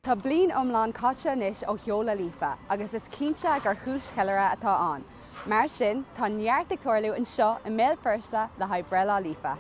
Tá bliain iomlán caite anois ó sheoladh Líofa agus is cinnte gur chúis cheiliúrtha atá ann. Mar sin, tá neart ag tarlú anseo i mBéal Feirste le haghaidh breithlá Líofa.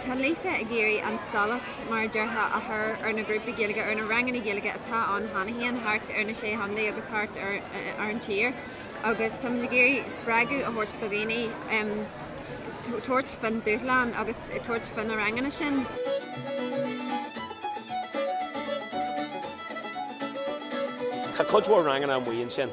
Tá Líofa ag iarraidh an solas, mar a déarfá, a chur ar na grúpaí Gaeilge, ar na ranganna Gaeilge atá ann cheana féin thart ar na Sé Chontae agus thart ar an tír agus táimid ag iarraidh spreagadh a thabhairt do dhaoine tabhairt faoin dúshlán agus tabhairt faoi na ranganna sin. Tá cuid mhór ranganna amuigh ansin.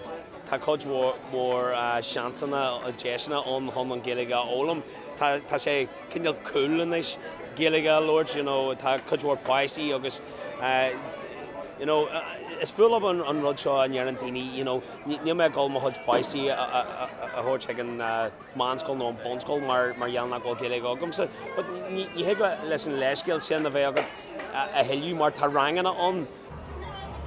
Tá cuid mhór seansanna, deiseanna ann chun an Ghaeilge a fhoghlaim. Tá sé cineál cool anois Gaeilge a labhairt, you know, tá cuid mhór páistí agus you know, is fuath liom an rud seo a ndeireann daoine, you know, níl mé ag dul mo chuid páistí a thabhairt chuig an meánscoil nó an bunscoil mar mar gheall nach bhfuil Gaeilge agamsa. But ní thig leis an leithscéal sin a bheith agat a thuilleadh mar tá ranganna ann.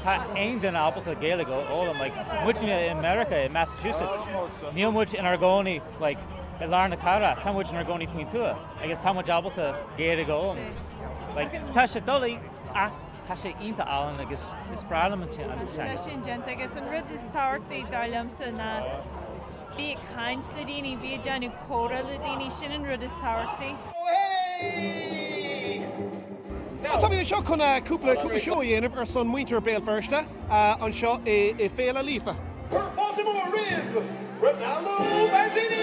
Tá aon duine ábalta Gaeilge a fhoghlaim, like, muidne i Meiriceá, i Massachusetts, níl muid inár gcónaí, like, i lár na cathrach, tá muid inár gcónaí faoin tuath agus tá muid ábalta Gaeilge a fhoghlaim. Like, tá sé doiligh ach tá sé iontach álainn agus is breá liom an teanga. Tá sin déanta agus an rud is tábhachtaí dar liomsa ná Bí ag caint le daoine, bí ag déanamh comhrá le daoine, sin an rud is tábhachtaí. Táimid anseo chun cúpla cúpla seó a dhéanamh ar son muintir Béal Feirste anseo i Féile Líofa. Fáilte mhór roimh Ronaldo Vanzini!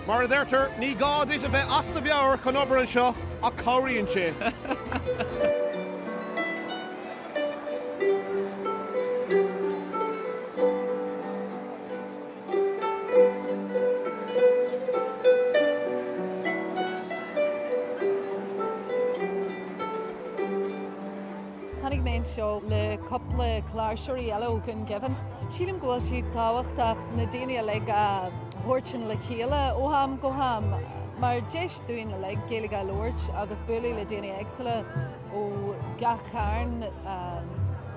Mar a deirtear, ní gá duit a bheith as do mheabhair chun obair anseo, ach cabhraíonn sé. Tháinig mé anseo le cúpla cláirseoirí eile ó Dhún Geimhin. Sílim go bhfuil sé tábhachtach na daoine uilig a thabhairt le chéile ó am go ham mar deis dúinn uilig Gaeilge a labhairt agus bualadh le daoine éagsúla ó gach cearn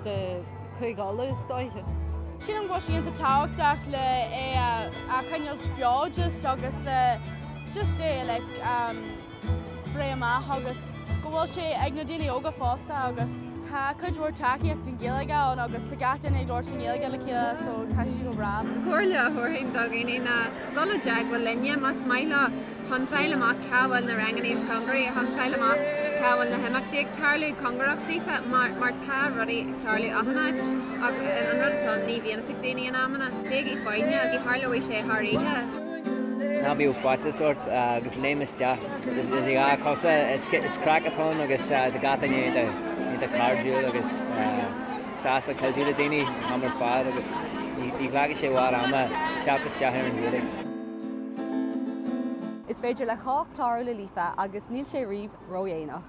de Chúige Uladh is dóiche. Sílim go bhfuil sé iontach tábhachtach le é a choinneáilt beo just agus le just é like spréadh amach agus go bhfuil sé ag na daoine óga fosta agus tá cuid mhór tacaíocht don Ghaeilge ann agus tá gach duine ag labhairt i nGaeilge le chéile so tá sé go breá. Comhairle a thabharfainn do dhaoine ná dul i dteagmháil linne más maith leo chun fáil amach cá bhfuil na ranganna is cóngaraí, chun fáil amach cá bhfuil na himeachtaí ag tarlú cóngarach daofa mar mar tá rudaí ag tarlú achan áit ach an rud atá ann ní bhíonn fhios ag daoine in amanna. Bígí foighneach, ní tharlóidh sé thar oíche. Ná bíodh faitíos ort agus léim isteach le do dhá chosa. Is craic atá ann agus tá gach duine iontach cairdiúil agus sásta cuidiú le daoine an t-am ar fad agus ní ghlacfaidh sé i bhfad ama teacht isteach ar an Ghaeilge. Is féidir le chách clárú le Líofa agus níl sé riamh ródhéanach.